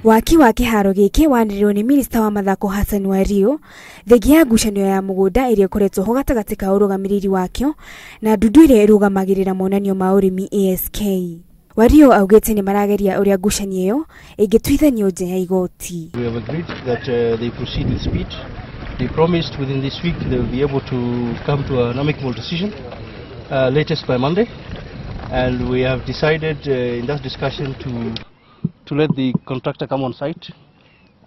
Waki wa kĩharo gĩkĩ wanĩrĩirwo nĩ minista wa mathako Hassan Wario thengia ya ngucanio ya mũgũnda ĩrĩa ĩkoretwo ho gatagatĩ ka ũrũgamĩrĩri wakĩo na ndundu ĩrĩa ĩrũgamagĩrĩra monanio ma ũrĩmi ASK. Wario augĩte nĩ marageria ũrĩa ngucanio ĩyo ĩngĩtuithanio nja ya igoti. We have agreed that they proceed with speed. They promised within this week they will be able to come to an amicable decision, latest by Monday. And we have decided in that discussion to let the contractor come on site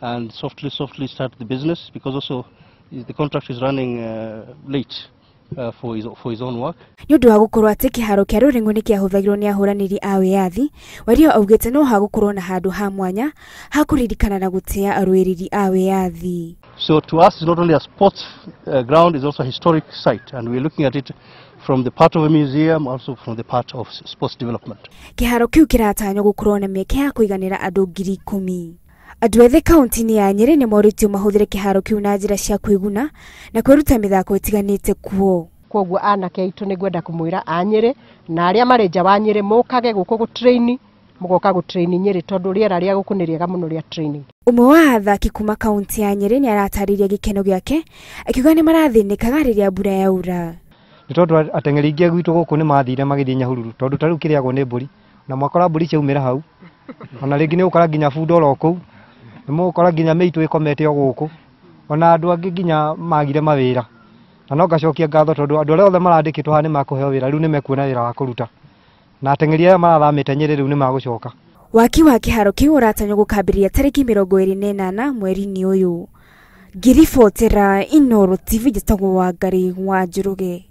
and softly start the business, because also the contract is running late for his own work. Nĩ ũndũ wa gũkorwo atĩ kĩharo kĩa Rũrĩng'o nĩ kĩahũthagĩrwo nĩ ahũranĩri a wĩyathi, Wario augĩte no hagũkorwo na handũ ha mwanya ha kũririkana na gũtĩa arũĩrĩri a wĩyathi. So to us it's not only a sports ground, it's also a historic site, and we're looking at it from the part of a museum, also from the part of sports development. Kĩharo kĩu kĩratanywo gũkorwo na mĩeke ya kũiganĩra andũ 10,000. Andũ ethĩ kaunti-inĩ ya Nyĩrĩ nĩ morĩtio mahũthĩre kĩharo kĩu na njĩra cia kwĩguna na kwĩruta mĩthako ĩtiganĩte kuo. Koguo anake aitũ nĩ ngwenda kũmwĩra a Nyĩrĩ na arĩa marĩ nja wa Nyĩrĩ mũkage gũkũ gũtrain, mũgoka gũtrain Nyĩrĩ tondũ rĩera rĩa gũkũ nĩ rĩega mũno rĩa training. Ũmwe wa athaki kuma kaunti ya Nyĩrĩ nĩ aratarĩria gĩkeno gĩake akiuga nĩ marathĩnĩkaga rĩrĩa mbura yaura. Nĩ tondũ ateng'eri aingĩ gwitũ gũkũ nĩ mathire magĩthiĩ Nyahururu tondũ ta rĩu kĩrĩagwo nĩ mbũri na mwakora mbũri ciaumĩra hau ona rĩngĩ nĩ ũgũkora nginya bunda oro kũu, nĩ mũgũkora nginya mĩitũ ĩkomete o gũkũ, ona andũ angĩ nginya magire mawĩra. Na no ngacokia ngatho tondũ andũ arĩa othe marandĩkĩtwo haha nĩ makũheo wĩra, rĩu nĩ mekuona wĩra wa kũruta, na ateng'eri aya marathamĩte Nyĩrĩ rĩu nĩ magũcoka. Waki wa kĩharo kĩu ũratanywo gũkambĩrĩria tarĩki 28 mweri-inĩ ũyũ. Ngiribotera Inooro TV, njĩtagwo Wangari wa Njoroge.